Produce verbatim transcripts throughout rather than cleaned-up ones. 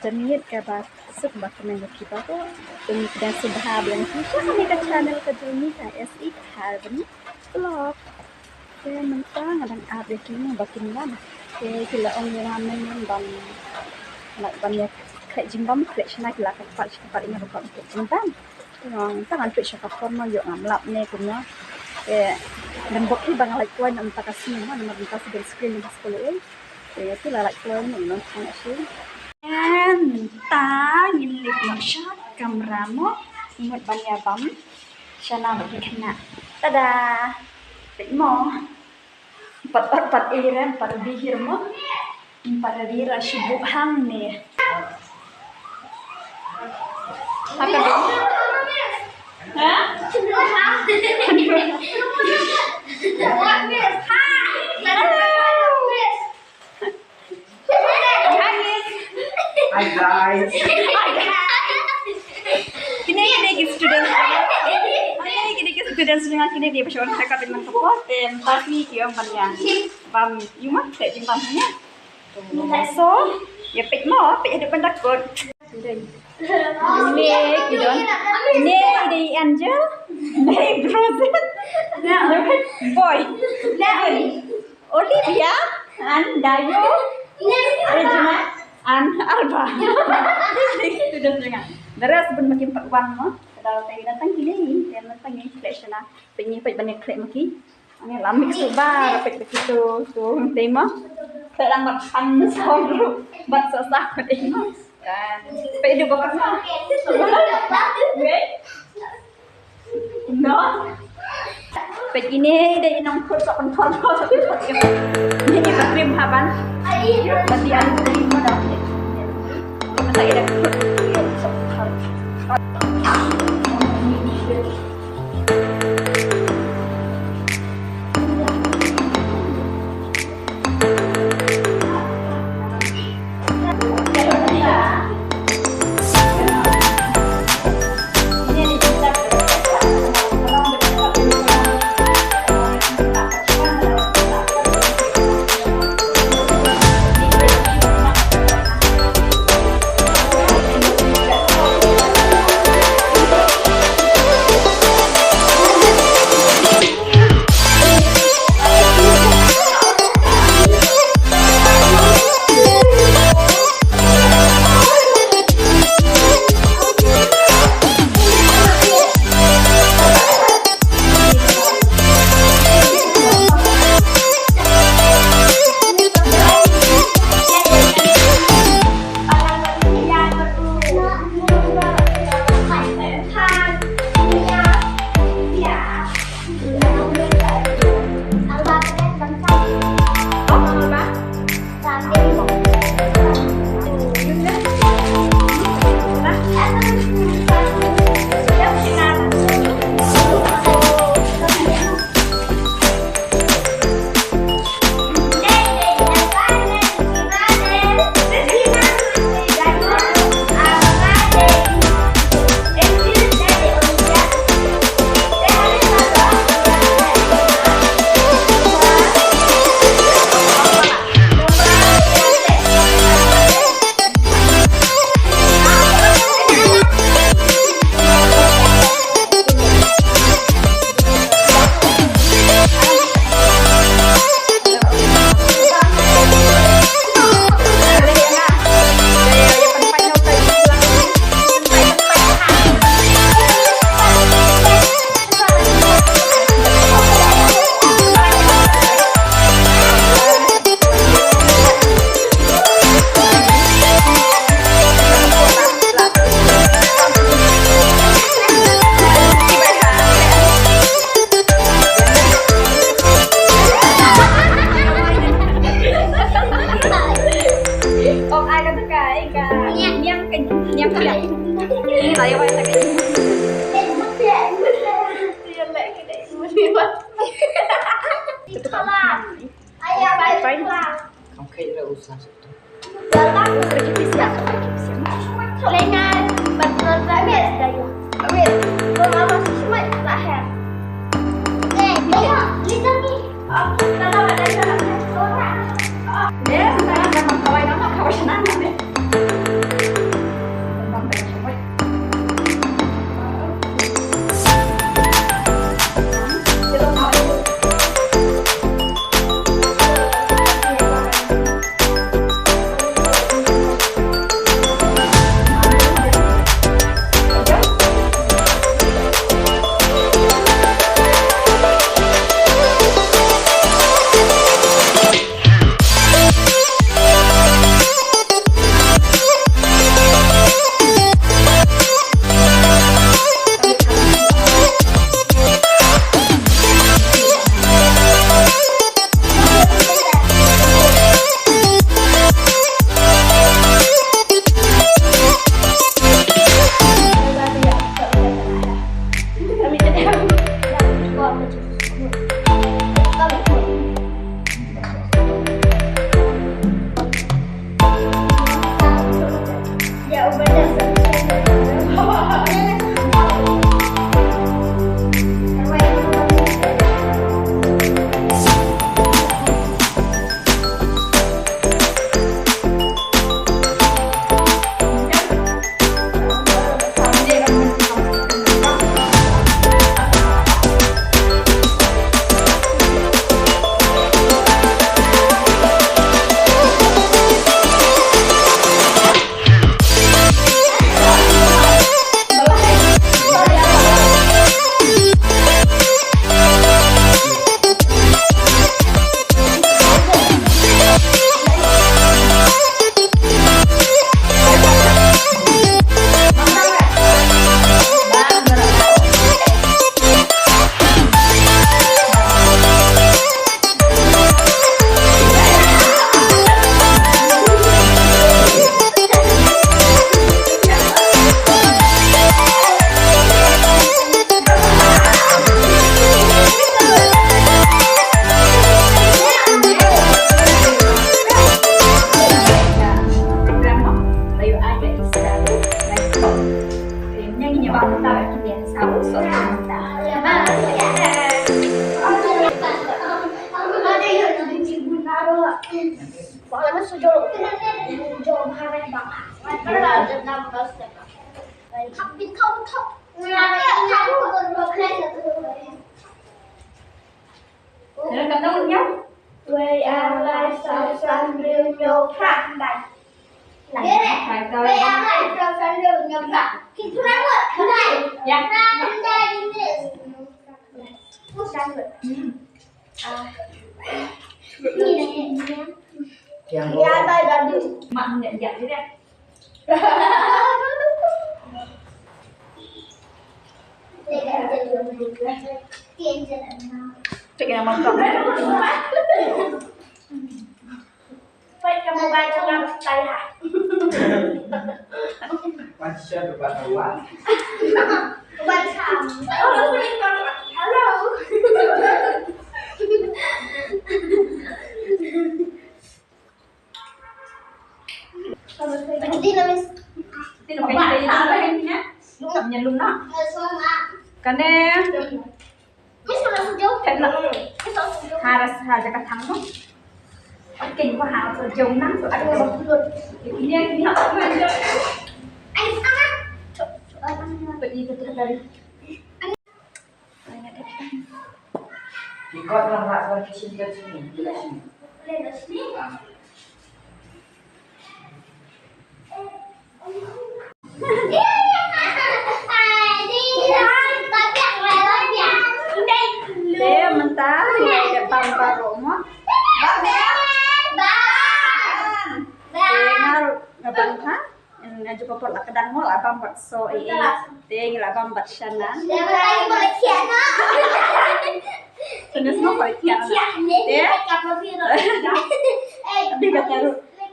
Janmiet kaba suk ba kmen ki baroh. Te ngi kdang sngewbha ba ngi sha kane ka channel ka jong ngi ka S E Carbon Vlog. Te mynta nga dang ap ïa ki ba kin wan. Te ki la ong ïa nga mynnin ban, ban ïa khleh jingbam, khleh shana, ki la kyrpad shi kyrpad ïa nga ba khleh jingbam. Te nga ong mynta ngan peit sha ka phone mo, ïoh ngam lap ne kumno. Te lem bok hi ba nga lait kloi na mynta ka sngi mo, namar mynta shu don screening ha skul ei. Te ïa ki la lait kloi mo, ngan thang shu. Mynta ngin leit noh sha kamra mo, mut ban ïa bam shana bad ki khynnah. Tada. Peit mo. Pat pat pat iran pat bihir mo. Pat bihir shu buh hangne. Haka dong. Ha? Hi guys. Kine, kine ki student. Kine, kine ki student jong nga, kine ki ba shon ka ka pynmang ka por, te mynta ki ong ban ïa bam, ïa ma, te jingbam ïa. So, ïa peit mo, peit haduh ban da kut. Kine ki don. Kine dei Angel. Dei Rosen. Boy. Olivia and Dayo, Regina and Arba. Student jong nga. The rest bun ma kim pat wan mo. Ka dei tang, tang kine, te tang kine khleh shana. Peit ngi peit ban ïa khleh ma ki. Ngi la mix tu ba peit ba ki tu tu te mo. Khleh lang ban khan sor ruh ban sa sa te mo. Peit du ba kan. Wei. No. Peit ine dei i nongkhun sok pynthor ko sok pynthor ko. Ine i ba krim haban. Ba ti an krim ma da. Mata i da khut sok pynthor. Wei ar lai saw san hynriew hynñiew phra. Wei ar lai saw san hynriew hynñiew phra. Kane. Harus haja ka thang tu. Oke, ko harus jauh nang tu ada. Ini yang ini apa aja? Pergi ke tengah tadi. Ikot lang ha sa kitchen ka sini, ka sini. Te mynta ïa bam baroh mo. Bam. Bam. Te nga ruh nga bam ha. Nga ju papat la ka dang mo la bam bad so i. Te ngi la bam bad shanan. Te ngi sngewbha ïa shanan. Te.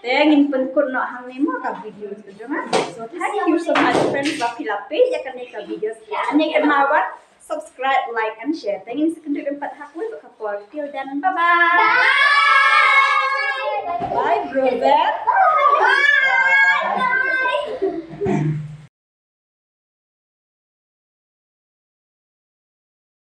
Te ngin pynkut noh hangne mo ka video ka jong nga. So thank you so much friends ba phi la peit ïa kane ka video. Ane kynmaw ban subscribe, like and share. Te ngin sa ïakynduh pat ha kawei ka por. Till then, bye bye. Bye, brother. Bye.